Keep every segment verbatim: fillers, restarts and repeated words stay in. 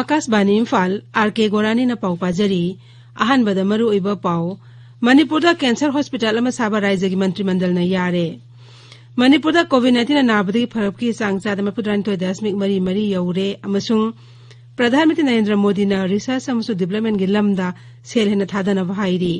ꯑꯥꯀꯥꯁꯕꯥꯅꯤ Imphal, R ꯀꯦ ꯒꯣꯔꯥꯅꯤꯅ ꯄꯥꯎ ꯄꯥꯖꯔꯤ꯫ ꯑꯍꯥꯟꯕꯗ ꯃꯔꯨꯑꯣꯏꯕ ꯄꯥꯎ꯫ ꯃꯅꯤꯄꯨꯔꯗ ꯀꯦꯟꯁꯔ ꯍꯣꯁꯄꯤꯇꯥꯜ ꯑꯃ ꯁꯥꯕ ꯔꯥꯖ꯭ꯌꯒꯤ ꯃꯟꯇ꯭ꯔꯤ ꯃꯟꯗꯜꯅ ꯌꯥꯔꯦ꯫ ꯃꯅꯤꯄꯨꯔꯗ COVID nineteen ꯅꯥꯕꯗꯒꯤ ꯐꯔꯛꯄꯒꯤ ꯆꯥꯡ ꯆꯥꯗ ꯃꯔꯤꯐꯨꯇꯔꯥꯅꯤꯊꯣꯏ ꯗꯁꯃꯤꯛ ꯃꯔꯤ ꯃꯔꯤ ꯌꯧꯔꯦ ꯑꯃꯁꯨꯡ ꯄ꯭ꯔꯙꯥꯟ ꯃꯟꯇ꯭ꯔꯤ ꯅꯔꯦꯟꯗ꯭ꯔ ꯃꯣꯗꯤꯅ research ꯑꯃꯁꯨꯡ developmentꯀꯤ ꯂꯝꯗ ꯁꯦꯜ ꯍꯦꯟꯅ ꯊꯥꯗꯅꯕ ꯍꯥꯏꯔꯤ꯫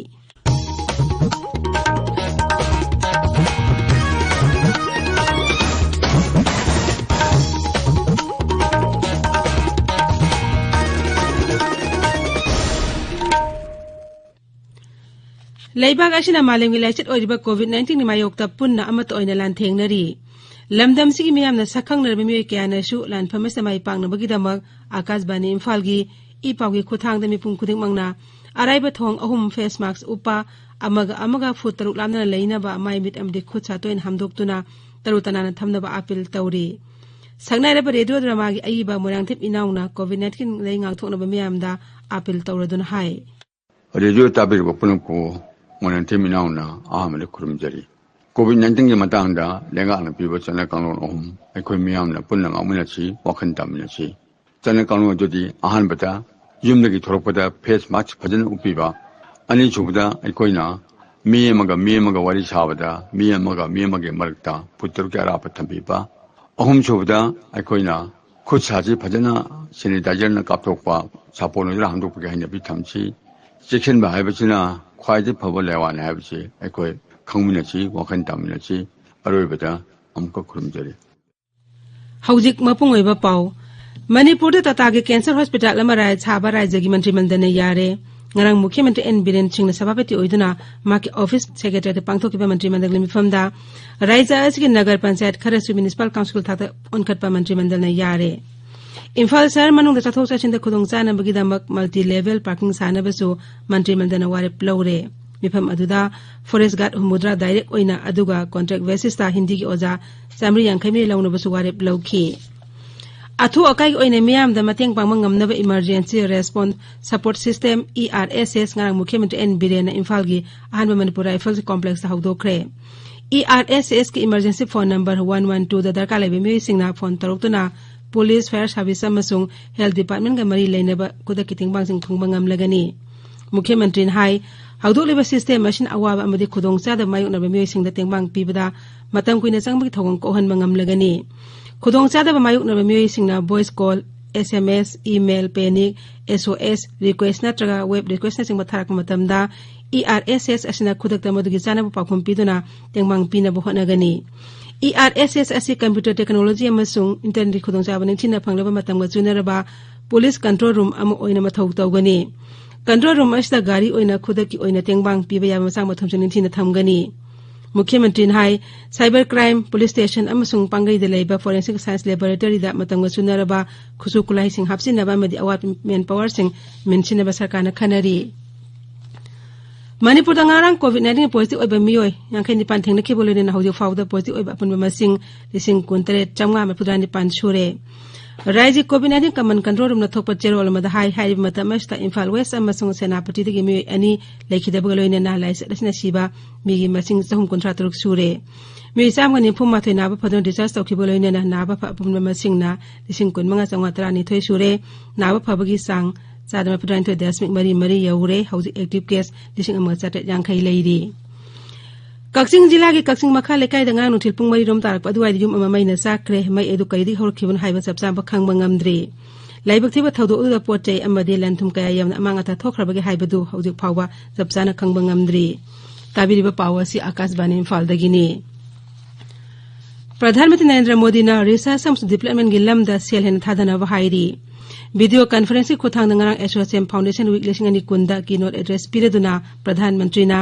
ꯂꯩꯕꯥꯛ ꯑꯁꯤꯅ ꯃꯥꯂꯦꯝꯒꯤ ꯂꯥꯏꯆꯠ ꯑꯣꯏꯔꯤꯕ COVID nineteenꯒꯤ ꯃꯥꯌꯣꯛꯇ ꯄꯨꯟꯅ ꯑꯃꯠꯇ ꯑꯣꯏꯅ ꯂꯥꯟꯊꯦꯡꯅꯔꯤ꯫ ꯂꯝꯗꯝꯁꯤꯒꯤ ꯃꯤꯌꯥꯝꯅ ꯁꯛꯈꯪꯅꯔꯕ ꯃꯤꯑꯣꯏ ꯀꯌꯥꯅꯁꯨ ꯂꯥꯟꯐꯝ ꯑꯁꯤꯗ ꯃꯥꯏ ꯄꯥꯛꯅꯕꯒꯤꯗꯃꯛ ꯑꯥꯀꯥꯁꯕꯥꯅꯤ ꯏꯝꯐꯥꯜꯒꯤ ꯏ ꯄꯥꯎꯒꯤ ꯈꯨꯠꯊꯥꯡꯗ ꯃꯤꯄꯨꯝ ꯈꯨꯗꯤꯡꯃꯛꯅ ꯑꯔꯥꯏꯕ ꯊꯣꯡ ꯑꯍꯨꯝ, face mask ꯎꯞꯄ, ꯑꯃꯒ ꯑꯃꯒ ꯐꯨꯠ ꯇꯔꯨꯛ ꯂꯥꯞꯅꯅ ꯂꯩꯅꯕ, ꯃꯥꯏ ꯃꯤꯠ ꯑꯃꯗꯤ ꯈꯨꯠ ꯁꯥ ꯇꯣꯏꯅ ꯍꯥꯝꯗꯣꯛꯇꯨꯅ ꯇꯔꯨ ꯇꯅꯥꯟꯅ ꯊꯝꯅꯕ ꯑꯥꯄꯤꯜ ꯇꯧꯔꯤ꯫ ꯁꯛꯅꯥꯏꯔꯕ ꯔꯦꯗꯤꯑꯣ ꯗ꯭ꯔꯃꯥꯒꯤ ꯑꯏꯕ ꯃꯣꯏꯔꯥꯡꯊꯦꯝ ꯏꯅꯥꯎꯅ COVID nineteenꯗꯒꯤ ꯉꯥꯛꯊꯣꯛꯅꯕ ꯃꯤꯌꯥꯝꯗ ꯑꯥꯄꯤꯜ ꯇꯧꯔꯗꯨꯅ ꯍꯥꯏ꯫ ꯔꯦꯗꯤꯑꯣ ꯇꯥꯕꯤꯔꯤꯕ ꯄꯨꯝꯅꯃꯛꯄꯨ ꯃꯣꯏꯔꯥꯡꯊꯦꯝ ꯏꯅꯥꯎꯅ ꯑꯍꯥꯟꯕꯗ ꯈꯨꯔꯨꯝꯖꯔꯤ꯫ COVID nineteenꯒꯤ ꯃꯇꯥꯡꯗ ꯂꯩꯉꯥꯛꯅ ꯄꯤꯕ ꯆꯠꯅ ꯀꯥꯡꯂꯣꯟ ꯑꯍꯨꯝ ꯑꯩꯈꯣꯏ ꯃꯤꯌꯥꯝꯅ ꯄꯨꯟꯅ ꯉꯥꯛꯃꯤꯟꯅꯁꯤ, ꯋꯥꯈꯜ ꯇꯥꯃꯤꯟꯅꯁꯤ꯫ ꯆꯠꯅ ꯀꯥꯡꯂꯣꯟ ꯑꯗꯨꯗꯤ ꯑꯍꯥꯟꯕꯗ ꯌꯨꯝꯗꯒꯤ ꯊꯣꯔꯛꯄꯗ face mask ꯐꯖꯅ ꯎꯞꯄꯤꯕ, ꯑꯅꯤꯁꯨꯕꯗ ꯑꯩꯈꯣꯏꯅ ꯃꯤ ꯑꯃꯒ ꯃꯤ ꯑꯃꯒ ꯋꯥꯔꯤ ꯁꯥꯕꯗ ꯃꯤ ꯑꯃꯒ ꯃꯤ ꯑꯃꯒꯤ ꯃꯔꯛꯇ ꯐꯨꯠ ꯇꯔꯨꯛꯀꯤ ꯑꯔꯥꯞꯄ ꯊꯝꯕꯤꯕ, ꯑꯍꯨꯝꯁꯨꯕꯗ ꯑꯩꯈꯣꯏꯅ ꯈꯨꯠ ꯁꯥꯁꯤ ꯐꯖꯅ sanitizerꯅ ꯀꯥꯞꯊꯣꯛꯄ, ꯁꯥꯄꯣꯟ ꯑꯣꯏꯒꯦꯔꯥ ꯍꯥꯝꯗꯣꯛꯄꯒꯤ ꯍꯩꯅꯕꯤ ꯊꯝꯁꯤ꯫ ꯆꯦꯛꯁꯤꯟꯕ ꯍꯥꯏꯕꯁꯤꯅ ꯈ꯭ꯋꯥꯏꯗꯒꯤ ꯐꯕ ꯂꯥꯏꯋꯥꯅꯤ ꯍꯥꯏꯕꯁꯤ ꯑꯩꯈꯣꯏ ꯈꯪꯃꯤꯟꯅꯁꯤ, ꯋꯥꯈꯜ ꯇꯥꯃꯤꯟꯅꯁꯤ꯫ ꯑꯔꯣꯏꯕꯗ ꯑꯃꯨꯛꯀ ꯈꯨꯔꯨꯝꯖꯔꯤ꯫ ꯍꯧꯖꯤꯛ ꯃꯄꯨꯡ ꯑꯣꯏꯕ ꯄꯥꯎ꯫ ꯃꯅꯤꯄꯨꯔꯗ ꯇꯥꯇꯥꯒꯤ ꯀꯦꯟꯁꯔ ꯍꯣꯁꯄꯤꯇꯥꯜ ꯑꯃ ꯔꯥꯏ-, ꯁꯥꯕ ꯔꯥꯖ꯭ꯌꯒꯤ ꯃꯟꯇ꯭ꯔꯤ ꯃꯟꯗꯜꯅ ꯌꯥꯔꯦ꯫ ꯉꯔꯥꯡ ꯃꯨꯈ꯭ꯌ ꯃꯟꯇ꯭ꯔꯤ ꯑꯦꯟ ꯕꯤꯔꯦꯟ ꯁꯤꯡꯅ ꯁꯚꯥꯄꯇꯤ ꯑꯣꯏꯗꯨꯅ ꯃꯍꯥꯛꯀꯤ ꯑꯣꯐꯤꯁ ꯁꯦꯀ꯭ꯔꯦꯇꯔꯤꯌꯦꯠꯇ ꯄꯥꯡꯊꯣꯛꯈꯤꯕ ꯃꯟꯇ꯭ꯔꯤ ꯃꯟꯗꯜꯒꯤ ꯃꯤꯐꯝꯗ ꯔꯥꯏꯖ꯭ꯌ ꯑꯁꯤꯒꯤ ꯅꯒꯔ ꯄꯟꯆꯥꯌꯠ ꯈꯔꯁꯨ ꯃ꯭ꯌꯨꯅꯤꯁꯤꯄꯥꯜ ꯀꯥꯎꯟꯁꯤꯜ ꯊꯥꯛꯇ ꯑꯣꯟꯈꯠꯄ ꯃꯟꯇ꯭ꯔꯤ ꯃꯟꯗꯜꯅ ꯌꯥꯔꯦ꯫ ꯏꯝꯐꯥꯜ ꯁꯍꯔ ꯃꯅꯨꯡꯗ ꯆꯠꯊꯣꯛ ꯆꯠꯁꯤꯟꯗ ꯈꯨꯗꯣꯡ ꯆꯥꯅꯕꯒꯤꯗꯃꯛ multi level parking ꯁꯥꯅꯕꯁꯨ ꯃꯟꯇ꯭ꯔꯤ ꯃꯟꯗꯜꯅ ꯋꯥꯔꯦꯞ ꯂꯧꯔꯦ꯫ ꯃꯤꯐꯝ ꯑꯗꯨꯗ forest guard ꯍꯨꯝꯐꯨꯇꯔꯥ direct ꯑꯣꯏꯅ, ꯑꯗꯨꯒ contract basisꯇ ꯍꯤꯟꯗꯤꯒꯤ ꯑꯣꯖꯥ ꯆꯥꯃꯔꯤ ꯌꯥꯡꯈꯩ ꯃꯤ ꯂꯧꯅꯕꯁꯨ ꯋꯥꯔꯦꯞ ꯂꯧꯈꯤ꯫ ꯑꯊꯨ ꯑꯀꯥꯏꯒꯤ ꯑꯣꯏꯅ ꯃꯤꯌꯥꯝꯗ ꯃꯇꯦꯡ ꯄꯥꯡꯕ ꯉꯝꯅꯕ Emergency Response Support System, E R S S, ꯉꯔꯥꯡ ꯃꯨꯈ꯭ꯌ ꯃꯟꯇ꯭ꯔꯤ ꯑꯦꯟ ꯕꯤꯔꯦꯟꯅ ꯏꯝꯐꯥꯜꯒꯤ ꯑꯍꯥꯟꯕ ꯃꯅꯤꯄꯨꯔ ꯔꯥꯏꯐꯜꯁ ꯀꯣꯝꯄ꯭ꯂꯦꯛꯁꯇ ꯍꯧꯗꯣꯛꯈ꯭ꯔꯦ꯫ E R S S ꯀꯤ emergency phone number one one twoꯗ ꯗꯔꯀꯥꯔ ꯂꯩꯕ ꯃꯤꯑꯣꯏꯁꯤꯡꯅ ꯐꯣꯟ ꯇꯧꯔꯛꯇꯨꯅ police, fire service ꯑꯃꯁꯨꯡ health departmentꯀ ꯃꯔꯤ ꯂꯩꯅꯕ ꯈꯨꯗꯛꯀꯤ ꯇꯦꯡꯕꯥꯡꯁꯤꯡ ꯐꯪꯕ ꯉꯝꯂꯒꯅꯤ꯫ ꯃꯨꯈ꯭ꯌ ꯃꯟꯇ꯭ꯔꯤꯅ ꯍꯥꯏ, ꯍꯧꯗꯣꯛꯂꯤꯕ system ꯑꯁꯤꯅ ꯑꯋꯥꯕ ꯑꯃꯗꯤ ꯈꯨꯗꯣꯡꯆꯥꯗꯕ ꯃꯥꯌꯣꯛꯅꯕ ꯃꯤꯑꯣꯏꯁꯤꯡꯗ ꯇꯦꯡꯕꯥꯡ ꯄꯤꯕꯗ ꯃꯇꯝ ꯀꯨꯏꯅ ꯆꯪꯕꯒꯤ ꯊꯧꯑꯣꯡ ꯀꯣꯛꯍꯟꯕ ꯉꯝꯂꯒꯅꯤ꯫ ꯈꯨꯗꯣꯡꯆꯥꯗꯕ ꯃꯥꯌꯣꯛꯅꯕ ꯃꯤꯑꯣꯏꯁꯤꯡꯅ voice call, S M S, email, panic, S O S request ꯅꯠꯇ꯭ꯔꯒ web requestꯅꯆꯤꯡꯕ ꯊꯥꯔꯛꯄ ꯃꯇꯝꯗ, E R S S ꯑꯁꯤꯅ ꯈꯨꯗꯛꯇ ꯃꯗꯨꯒꯤ ꯆꯥꯅꯕ ꯄꯥꯎꯈꯨꯝ ꯄꯤꯗꯨꯅ ꯇꯦꯡꯕꯥꯡ ꯄꯤꯅꯕ ꯍꯣꯠꯅꯒꯅꯤ꯫ E R S S ꯑꯁꯤ computer technology ꯑꯃꯁꯨꯡ internetꯀꯤ ꯈꯨꯗꯣꯡꯆꯥꯕ ꯅꯤꯡꯊꯤꯅ ꯐꯪꯂꯕ ꯃꯇꯝꯒ ꯆꯨꯅꯔꯕ police control room ꯑꯃ ꯑꯣꯏꯅ ꯃꯊꯧ ꯇꯧꯒꯅꯤ꯫ Control room ꯑꯁꯤꯗ ꯒꯥꯔꯤ ꯑꯣꯏꯅ ꯈꯨꯗꯛꯀꯤ ꯑꯣꯏꯅ ꯇꯦꯡꯕꯥꯡ ꯄꯤꯕ ꯌꯥꯕ ꯃꯆꯥꯛ ꯃꯊꯨꯝꯁꯤꯡ ꯅꯤꯡꯊꯤꯅ ꯊꯝꯒꯅꯤ꯫ ꯃꯨꯈ꯭ꯌ ꯃꯟꯇ꯭ꯔꯤꯅ ꯍꯥꯏ, cyber crime, police station ꯑꯃꯁꯨꯡ ꯄꯥꯡꯒꯩꯗ ꯂꯩꯕ forensic science laboratoryꯗ ꯃꯇꯝꯒ ꯆꯨꯅꯔꯕ ꯈꯨꯠꯁꯨ ꯈꯨꯠꯂꯥꯏꯁꯤꯡ ꯍꯥꯞꯆꯤꯟꯅꯕ ꯑꯃꯗꯤ ꯑꯋꯥꯠꯄ manpowerꯁꯤꯡ ꯃꯦꯟꯁꯤꯟꯅꯕ ꯁꯔꯀꯥꯔꯅ ꯈꯟꯅꯔꯤ꯫ ꯃꯅꯤꯄꯨꯔꯗ ꯉꯔꯥꯡ COVID nineteen positive ꯑꯣꯏꯕ ꯃꯤꯑꯣꯏ ꯌꯥꯡꯈꯩ ꯅꯤꯄꯥꯟ ꯊꯦꯡꯅꯈꯤꯕ ꯂꯣꯏꯅꯅ ꯍꯧꯖꯤꯛ ꯐꯥꯎꯕꯗ positive ꯑꯣꯏꯕ ꯑꯄꯨꯟꯕ ꯃꯁꯤꯡ ꯂꯤꯁꯤꯡ ꯀꯨꯟ ꯇꯔꯦꯠ ꯆꯥꯝꯃꯉꯥ ꯃꯔꯤꯐꯨ ꯇꯔꯥ ꯅꯤꯄꯥꯟ ꯁꯨꯔꯦ꯫ ꯔꯥꯏꯖ꯭ꯌ COVID nineteen command control roomꯅ ꯊꯣꯛꯄ ꯆꯦꯔꯣꯜ ꯑꯃꯗ ꯍꯥꯏ, ꯍꯥꯏꯔꯤꯕ ꯃꯇꯝ ꯑꯁꯤꯗ ꯏꯝꯐꯥꯜ West ꯑꯃꯁꯨꯡ ꯁꯦꯅꯥꯄꯇꯤꯗꯒꯤ ꯃꯤꯑꯣꯏ ꯑꯅꯤ ꯂꯩꯈꯤꯗꯕꯒ ꯂꯣꯏꯅꯅ ꯂꯥꯏꯆꯠ ꯑꯁꯤꯅ ꯁꯤꯕ ꯃꯤꯒꯤ ꯃꯁꯤꯡ ꯆꯍꯨꯝ ꯀꯨꯟꯊ꯭ꯔꯥ ꯇꯔꯨꯛ ꯁꯨꯔꯦ꯫ ꯃꯤꯑꯣꯏ ꯆꯥꯝꯃꯒ ꯅꯤꯐꯨ ꯃꯥꯊꯣꯏ ꯅꯥꯕ ꯐꯗꯨꯅ discharge ꯇꯧꯈꯤꯕ ꯂꯣꯏꯅꯅ ꯅꯥꯕ ꯐ-, ꯑꯄꯨꯟꯕ ꯃꯁꯤꯡꯅ ꯂꯤꯁꯤꯡ ꯀꯨꯟ ꯃꯉꯥ ꯆꯥꯝꯃꯉꯥ ꯇꯔꯥꯅꯤꯊꯣꯏ ꯁꯨꯔꯦ꯫ ꯅꯥꯕ ꯐꯕꯒꯤ ꯆꯥꯡ ꯆꯥꯗ ꯃꯔꯤꯐꯨ ꯇꯔꯥꯅꯤꯊꯣꯏ ꯗꯁꯃꯤꯛ ꯃꯔꯤ ꯃꯔꯤ ꯌꯧꯔꯦ꯫ ꯍꯧꯖꯤꯛ active case ꯂꯤꯁꯤꯡ ꯑꯃꯒ ꯆꯥꯇ꯭ꯔꯦꯠ ꯌꯥꯡꯈꯩ ꯂꯩꯔꯤ꯫ ꯀꯛꯆꯤꯡ ꯖꯤꯂꯥꯒꯤ ꯀꯛꯆꯤꯡ ꯃꯈꯥ ꯂꯩꯀꯥꯏꯗ ꯉꯔꯥꯡ ꯅꯨꯡꯊꯤꯜ ꯄꯨꯡ ꯃꯔꯤ ꯔꯣꯝ ꯇꯥꯔꯛꯄ ꯑꯗꯨꯋꯥꯏꯗ ꯌꯨꯝ ꯑꯃ ꯃꯩꯅ ꯆꯥꯛꯈ꯭ꯔꯦ꯫ ꯃꯩ ꯑꯗꯨ ꯀꯔꯤꯗꯒꯤ ꯍꯧꯔꯛꯈꯤꯕꯅꯣ ꯍꯥꯏꯕ ꯆꯞ ꯆꯥꯕ ꯈꯪꯕ ꯉꯝꯗ꯭ꯔꯤ꯫ ꯂꯥꯏꯕꯛ ꯊꯤꯕ ꯊꯧꯗꯣꯛ ꯑꯗꯨꯗ ꯄꯣꯠ ꯆꯩ ꯑꯃꯗꯤ ꯂꯟ ꯊꯨꯝ ꯀꯌꯥ ꯌꯥꯝꯅ ꯑꯃꯥꯡ ꯑꯇꯥ ꯊꯣꯛꯈ꯭ꯔꯕꯒꯦ ꯍꯥꯏꯕꯗꯨ ꯍꯧꯖꯤꯛ ꯐꯥꯎꯕ ꯆꯞ ꯆꯥꯅ ꯈꯪꯕ ꯉꯝꯗ꯭ꯔꯤ꯫ ꯇꯥꯕꯤꯔꯤꯕ ꯄꯥꯎ ꯑꯁꯤ ꯑꯀꯥꯁꯕꯥꯅꯤ ꯏꯝꯐꯥꯜꯗꯒꯤꯅꯤ꯫ ꯄ꯭ꯔꯙꯥꯟ ꯃꯟꯇ꯭ꯔꯤ ꯅꯔꯦꯟꯗ꯭ꯔ ꯃꯣꯗꯤꯅ research ꯑꯃꯁꯨꯡ developmentꯀꯤ ꯂꯝꯗ ꯁꯦꯜ ꯍꯦꯟꯅ ꯊꯥꯗꯅꯕ ꯍꯥꯏꯔꯤ꯫ Video conferenceꯀꯤ ꯈꯨꯠꯊꯥꯡꯗ ꯉꯔꯥꯡ Association Foundation Week ꯂꯤꯁꯤꯡ ꯑꯅꯤ ꯀꯨꯟꯗ keynote address ꯄꯤꯔꯗꯨꯅ ꯄ꯭ꯔꯙꯥꯟ ꯃꯟꯇ꯭ꯔꯤꯅ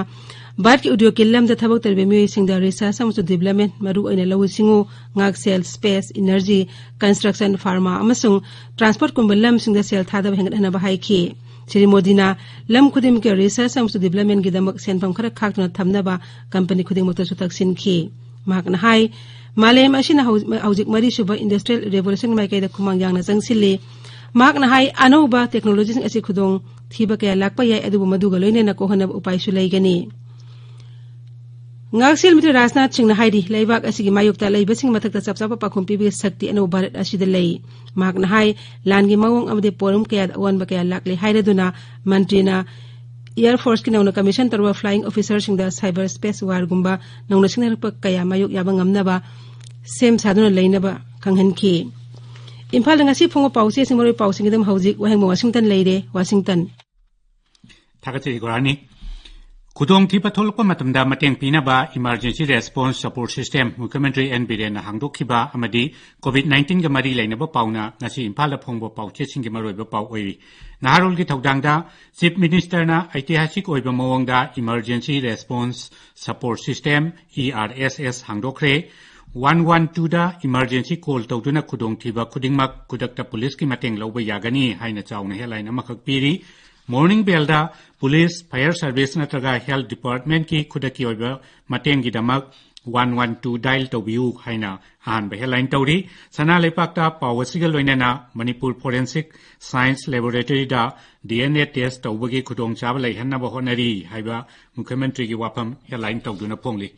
ꯚꯥꯔꯠꯀꯤ ꯎꯗ꯭ꯌꯣꯒꯀꯤ ꯂꯝꯗ ꯊꯕꯛ ꯇꯧꯔꯤꯕ ꯃꯤꯑꯣꯏꯁꯤꯡꯗ research ꯑꯃꯁꯨꯡ development, ꯃꯔꯨꯑꯣꯏꯅ ꯂꯧꯎ ꯁꯤꯡꯎ, ꯉꯥꯛꯁꯦꯜ, space, energy, construction, pharma ꯑꯃꯁꯨꯡ transportꯀꯨꯝꯕ ꯂꯝꯁꯤꯡꯗ ꯁꯦꯜ ꯊꯥꯗꯕ ꯍꯦꯟꯒꯠꯍꯟꯅꯕ ꯍꯥꯏꯈꯤ꯫ ꯁ꯭ꯔꯤ ꯃꯣꯗꯤꯅ ꯂꯝ ꯈꯨꯗꯤꯡꯃꯛꯀꯤ research ꯑꯃꯁꯨꯡ developmentꯀꯤꯗꯃꯛ ꯁꯦꯟꯐꯝ ꯈꯔ ꯈꯥꯛꯇꯨꯅ ꯊꯝꯅꯕ company ꯈꯨꯗꯤꯡꯃꯛꯇꯁꯨ ꯇꯛꯁꯤꯟꯈꯤ꯫ ꯃꯍꯥꯛꯅ ꯍꯥꯏ, ꯃꯥꯂꯦꯝ ꯑꯁꯤꯅ ꯍꯧ-, ꯍꯧꯖꯤꯛ ꯃꯔꯤꯁꯨꯕ industrial revolution ꯃꯥꯏꯀꯩꯗ ꯈꯨꯃꯥꯡ ꯌꯥꯡꯅ ꯆꯪꯁꯤꯜꯂꯤ꯫ ꯃꯍꯥꯛꯅ ꯍꯥꯏ, ꯑꯅꯧꯕ technologyꯁꯤꯡ ꯑꯁꯤ ꯈꯨꯗꯣꯡ ꯊꯤꯕ ꯀꯌꯥ ꯂꯥꯛꯄ ꯌꯥꯏ, ꯑꯗꯨꯕꯨ ꯃꯗꯨꯒ ꯂꯣꯏꯅꯅ ꯀꯣꯛꯍꯟꯅꯕ ꯎꯄꯥꯏꯁꯨ ꯂꯩꯒꯅꯤ꯫ ꯉꯥꯛꯁꯦꯜ ꯃꯟꯇ꯭ꯔꯤ ꯔꯥꯖꯅꯥꯊ ꯁꯤꯡꯅ ꯍꯥꯏꯔꯤ, ꯂꯩꯕꯥꯛ ꯑꯁꯤꯒꯤ ꯃꯥꯌꯣꯛꯇ ꯂꯩꯕꯁꯤꯡꯒꯤ ꯃꯊꯛꯇ ꯆꯞ ꯆꯥꯕ ꯄꯥꯎꯈꯨꯝ ꯄꯤꯕꯒꯤ ꯁꯛꯇꯤ ꯑꯅꯧꯕ ꯚꯥꯔꯠ ꯑꯁꯤꯗ ꯂꯩ꯫ ꯃꯍꯥꯛꯅ ꯍꯥꯏ, ꯂꯥꯟꯒꯤ ꯃꯑꯣꯡ ꯑꯃꯗꯤ ꯄꯣꯠꯂꯨꯝ ꯀꯌꯥꯗ ꯑꯑꯣꯟꯕ ꯀꯌꯥ ꯂꯥꯛꯂꯦ ꯍꯥꯏꯔꯗꯨꯅ ꯃꯟꯇ꯭ꯔꯤꯅ Air Forceꯀꯤ ꯅꯧꯅ commission ꯇꯧꯔꯕ flying officerꯁꯤꯡꯗ cyber space warꯒꯨꯝꯕ ꯅꯧꯅ ꯁꯤꯡꯅꯔꯛꯄ ꯀꯌꯥ ꯃꯥꯌꯣꯛ ꯌꯥꯕ ꯉꯝꯅꯕ ꯁꯦꯝ ꯁꯥꯗꯨꯅ ꯂꯩꯅꯕ ꯈꯪꯍꯟꯈꯤ꯫ ꯏꯝꯐꯥꯜꯗ ꯉꯁꯤ ꯐꯣꯡꯕ ꯄꯥꯎꯆꯦꯁꯤꯡ, ꯃꯔꯨꯑꯣꯏꯕ ꯄꯥꯎꯁꯤꯡꯒꯤꯗꯃꯛ ꯍꯧꯖꯤꯛ ꯋꯥꯍꯦꯡꯕꯝ ꯋꯥꯁꯤꯡꯇꯟ ꯂꯩꯔꯦ꯫ ꯋꯥꯁꯤꯡꯇꯟ꯫ ꯊꯥꯒꯠꯆꯔꯤ ꯒꯣꯔꯥꯅꯤ꯫ ꯈꯨꯗꯣꯡꯊꯤꯕ ꯊꯣꯛꯂꯛꯄ ꯃꯇꯝꯗ ꯃꯇꯦꯡ ꯄꯤꯅꯕ Emergency Response Support System ꯃꯨꯈ꯭ꯌ ꯃꯟꯇ꯭ꯔꯤ ꯑꯦꯟ ꯕꯤꯔꯦꯟꯅ ꯍꯥꯡꯗꯣꯛꯈꯤꯕ ꯑꯃꯗꯤ COVID nineteenꯒ ꯃꯔꯤ ꯂꯩꯅꯕ ꯄꯥꯎꯅ ꯉꯁꯤ ꯏꯝꯐꯥꯜꯗ ꯐꯣꯡꯕ ꯄꯥꯎꯆꯦꯁꯤꯡꯒꯤ ꯃꯔꯨꯑꯣꯏꯕ ꯄꯥꯎ ꯑꯣꯏꯔꯤ꯫ ꯅꯍꯥꯔꯣꯜꯒꯤ ꯊꯧꯗꯥꯡꯗ Chief Ministerꯅ ꯑꯩꯇꯤꯍꯥꯁꯤꯛ ꯑꯣꯏꯕ ꯃꯑꯣꯡꯗ Emergency Response Support System, E R S S, ꯍꯥꯡꯗꯣꯛꯈ꯭ꯔꯦ꯫ One one twoꯗ emergency call ꯇꯧꯗꯨꯅ ꯈꯨꯗꯣꯡꯊꯤꯕ ꯈꯨꯗꯤꯡꯃꯛ ꯈꯨꯗꯛꯇ ꯄꯨꯂꯤꯁꯀꯤ ꯃꯇꯦꯡ ꯂꯧꯕ ꯌꯥꯒꯅꯤ ꯍꯥꯏꯅ ꯆꯥꯎꯅ headline ꯑꯃꯈꯛ ꯄꯤꯔꯤ꯫ Morning bellꯗ ꯄꯨꯂꯤꯁ, fire service ꯅꯠꯇ꯭ꯔꯒ health departmentꯀꯤ ꯈꯨꯗꯛꯀꯤ ꯑꯣꯏꯕ ꯃꯇꯦꯡꯒꯤꯗꯃꯛ one one two dial ꯇꯧꯕꯤꯌꯨ ꯍꯥꯏꯅ ꯑꯍꯥꯟꯕ headline ꯇꯧꯔꯤ꯫ ꯁꯅꯥ ꯂꯩꯄꯥꯛꯇ ꯄꯥꯎ ꯑꯁꯤꯒ ꯂꯣꯏꯅꯅ Manipur Forensic Science Laboratoryꯗ D N A test ꯇꯧꯕꯒꯤ ꯈꯨꯗꯣꯡꯆꯥꯕ ꯂꯩꯍꯟꯅꯕ ꯍꯣꯠꯅꯔꯤ ꯍꯥꯏꯕ ꯃꯨꯈ꯭ꯌ ꯃꯟꯇ꯭ꯔꯤꯒꯤ ꯋꯥꯐꯝ headline ꯇꯧꯗꯨꯅ ꯐꯣꯡꯂꯤ꯫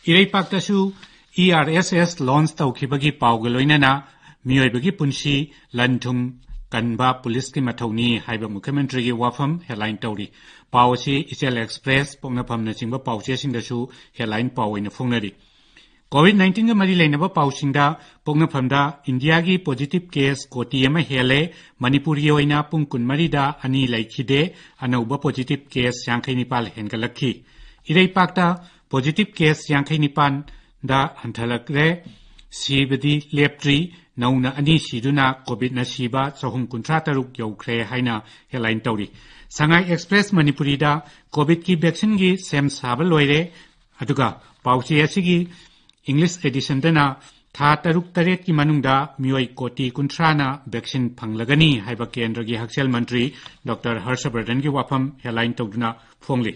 ꯏꯔꯩꯄꯥꯛꯇꯁꯨ E R S S launch ꯇꯧꯈꯤꯕꯒꯤ ꯄꯥꯎꯒ ꯂꯣꯏꯅꯅ ꯃꯤꯑꯣꯏꯕꯒꯤ ꯄꯨꯟꯁꯤ ꯂꯟ ꯊꯨꯝ ꯀꯟꯕ ꯄꯨꯂꯤꯁꯀꯤ ꯃꯊꯧꯅꯤ ꯍꯥꯏꯕ ꯃꯨꯈ꯭ꯌ ꯃꯟꯇ꯭ꯔꯤꯒꯤ ꯋꯥꯐꯝ headline ꯇꯧꯔꯤ꯫ ꯄꯥꯎ ꯑꯁꯤ ꯏꯆꯦꯜ Express, ꯄꯣꯛꯅꯐꯝꯅꯆꯤꯡꯕ ꯄꯥꯎꯆꯦꯁꯤꯡꯗꯁꯨ headline ꯄꯥꯎ ꯑꯣꯏꯅ ꯐꯣꯡꯅꯔꯤ꯫ COVID nineteenꯒ ꯃꯔꯤ ꯂꯩꯅꯕ ꯄꯥꯎꯁꯤꯡꯗ, ꯄꯣꯛꯅꯐꯝꯗ ꯏꯟꯗꯤꯌꯥꯒꯤ positive case ꯀꯣꯇꯤ ꯑꯃ ꯍꯦꯜꯂꯦ꯫ ꯃꯅꯤꯄꯨꯔꯒꯤ ꯑꯣꯏꯅ ꯄꯨꯡ ꯀꯨꯟꯃꯔꯤꯗ ꯑꯅꯤ ꯂꯩꯈꯤꯗꯦ꯫ ꯑꯅꯧꯕ positive case ꯌꯥꯡꯈꯩ ꯅꯤꯄꯥꯜ ꯍꯦꯟꯒꯠꯂꯛꯈꯤ꯫ ꯏꯔꯩꯄꯥꯛꯇ positive case ꯌꯥꯡꯈꯩ ꯅꯤꯄꯥꯟꯗ ꯍꯟꯊꯔꯛꯂꯦ꯫ ꯁꯤꯕꯗꯤ ꯂꯦꯞꯇ꯭ꯔꯤ꯫ ꯅꯧꯅ ꯑꯅꯤ ꯁꯤꯗꯨꯅ COVIDꯅ ꯁꯤꯕ ꯆꯍꯨꯝ ꯀꯨꯟꯊ꯭ꯔꯥ ꯇꯔꯨꯛ ꯌꯧꯈ꯭ꯔꯦ ꯍꯥꯏꯅ headline ꯇꯧꯔꯤ꯫ ꯁꯉꯥꯏ Express ꯃꯅꯤꯄꯨꯔꯤꯗ COVIDꯀꯤ vaccineꯒꯤ ꯁꯦꯝ ꯁꯥꯕ ꯂꯣꯏꯔꯦ꯫ ꯑꯗꯨꯒ ꯄꯥꯎꯆꯦ ꯑꯁꯤꯒꯤ English editionꯗꯅ ꯊꯥ ꯇꯔꯨꯛ ꯇꯔꯦꯠꯀꯤ ꯃꯅꯨꯡꯗ ꯃꯤꯑꯣꯏ ꯀꯣꯇꯤ ꯀꯨꯟꯊ꯭ꯔꯥꯅ vaccine ꯐꯪꯂꯒꯅꯤ ꯍꯥꯏꯕ ꯀꯦꯟꯗ꯭ꯔꯒꯤ ꯍꯛꯁꯦꯜ ꯃꯟꯇ꯭ꯔꯤ ꯗꯣꯛꯇꯔ ꯍꯔꯁꯕꯔꯙꯟꯒꯤ ꯋꯥꯐꯝ headline ꯇꯧꯗꯨꯅ ꯐꯣꯡꯂꯤ꯫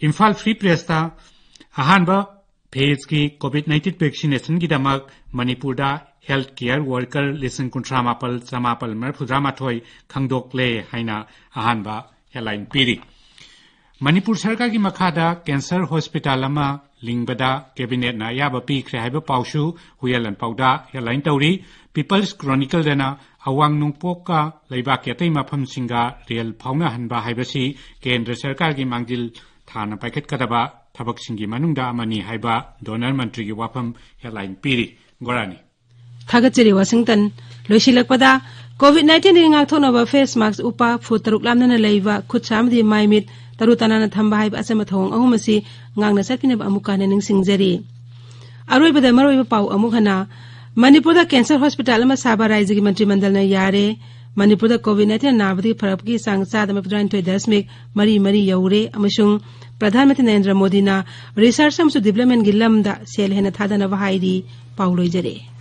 ꯏꯝꯐꯥꯜ Free Pressꯇ ꯑꯍꯥꯟꯕ phaseꯀꯤ COVID nineteen vaccinationꯒꯤꯗꯃꯛ ꯃꯅꯤꯄꯨꯔꯗ health care worker ꯂꯤꯁꯤꯡ ꯀꯨꯟꯊ꯭ꯔꯥ ꯃꯥꯄꯜ ꯆꯃꯥꯄꯜ ꯃꯔꯤꯐꯨꯇꯔꯥ ꯃꯥꯊꯣꯏ ꯈꯪꯗꯣꯛꯂꯦ ꯍꯥꯏꯅ ꯑꯍꯥꯟꯕ headline ꯄꯤꯔꯤ꯫ ꯃꯅꯤꯄꯨꯔ ꯁꯔꯀꯥꯔꯒꯤ ꯃꯈꯥꯗ ꯀꯦꯟꯁꯔ ꯍꯣꯁꯄꯤꯇꯥꯜ ꯑꯃ ꯂꯤꯡꯕꯗ ꯀꯦꯕꯤꯅꯦꯠꯅ ꯑꯌꯥꯕ ꯄꯤꯈ꯭ꯔꯦ ꯍꯥꯏꯕ ꯄꯥꯎꯁꯨ ꯍꯨꯏꯌꯥꯂꯥꯟꯄꯥꯎꯗ ꯍꯦꯗꯂꯥꯏꯟ ꯇꯧꯔꯤ꯫ ꯄꯤꯄꯜꯁ ꯀ꯭ꯔꯣꯅꯤꯀꯜꯗꯅ ꯑꯋꯥꯡ ꯅꯣꯡꯄꯣꯛꯀ ꯂꯩꯕꯥꯛꯀꯤ ꯑꯇꯩ ꯃꯐꯝꯁꯤꯡꯒ ꯔꯦꯜ ꯐꯥꯎꯅꯍꯟꯕ ꯍꯥꯏꯕꯁꯤ ꯀꯦꯟꯗ꯭ꯔ ꯁꯔꯀꯥꯔꯒꯤ ꯃꯥꯡꯖꯤꯜ ꯊꯥꯅ ꯄꯥꯏꯈꯠꯀꯗꯕ ꯊꯕꯛꯁꯤꯡꯒꯤ ꯃꯅꯨꯡꯗ ꯑꯃꯅꯤ ꯍꯥꯏꯕ ꯗꯣꯅꯔ ꯃꯟꯇ꯭ꯔꯤꯒꯤ ꯋꯥꯐꯝ ꯍꯦꯗꯂꯥꯏꯟ ꯄꯤꯔꯤ꯫ ꯒꯣꯔꯥꯅꯤ꯫ ꯊꯥꯒꯠꯆꯔꯤ ꯋꯥꯁꯤꯡꯇꯟ꯫ ꯂꯣꯏꯁꯤꯜꯂꯛꯄꯗ, ꯀꯣꯚꯤꯗ ꯅꯥꯏꯟꯇꯤꯟꯗꯒꯤ ꯉꯥꯛꯊꯣꯛꯅꯕ ꯐꯦꯁ ꯃꯥꯛꯁ ꯎꯞꯄ, ꯐꯨꯠ ꯇꯔꯨꯛ ꯂꯥꯞꯅꯅ ꯂꯩꯕ, ꯈꯨꯠ ꯁꯥ ꯑꯃꯗꯤ ꯃꯥꯏ ꯃꯤꯠ ꯇꯔꯨ ꯇꯅꯥꯟꯅ ꯊꯝꯕ ꯍꯥꯏꯕ ꯑꯆꯝꯕ ꯊꯧꯑꯣꯡ ꯑꯍꯨꯝ ꯑꯁꯤ ꯉꯥꯛꯅ ꯆꯠꯄꯤꯅꯕ ꯑꯃꯨꯛꯀ ꯍꯟꯅ ꯅꯤꯡꯁꯤꯡꯖꯔꯤ꯫ ꯑꯔꯣꯏꯕꯗ ꯃꯔꯨꯑꯣꯏꯕ ꯄꯥꯎ ꯑꯃꯨꯛ ꯍꯟꯅ꯫ ꯃꯅꯤꯄꯨꯔꯗ ꯀꯦꯟꯁꯔ ꯍꯣꯁꯄꯤꯇꯥꯜ ꯑꯃ ꯁꯥꯕ ꯔꯥꯖ꯭ꯌꯒꯤ ꯃꯟꯇ꯭ꯔꯤ ꯃꯟꯗꯜꯅ ꯌꯥꯔꯦ꯫ ꯃꯅꯤꯄꯨꯔꯗ ꯀꯣꯚꯤꯗ ꯅꯥꯏꯟꯇꯤꯟ ꯅꯥꯕꯗꯒꯤ ꯐꯔꯛꯄꯒꯤ ꯆꯥꯡ ꯆꯥꯗ ꯃꯔꯤꯐꯨꯇꯔꯥꯅꯤꯊꯣꯏ ꯗꯁꯃꯤꯛ ꯃꯔꯤ ꯃꯔꯤ ꯌꯧꯔꯦ ꯑꯃꯁꯨꯡ ꯄ꯭ꯔꯙꯥꯟ ꯃꯟꯇ꯭ꯔꯤ ꯅꯔꯦꯟꯗ꯭ꯔ ꯃꯣꯗꯤꯅ ꯔꯤꯁꯔꯆ ꯑꯃꯁꯨꯡ ꯗꯤꯕ꯭ꯂꯞꯃꯦꯟꯒꯤ ꯂꯝꯗ ꯁꯦꯜ ꯍꯦꯟꯅ ꯊꯥꯗꯅꯕ ꯍꯥꯏꯔꯤ꯫ ꯄꯥꯎ ꯂꯣꯏꯖꯔꯦ꯫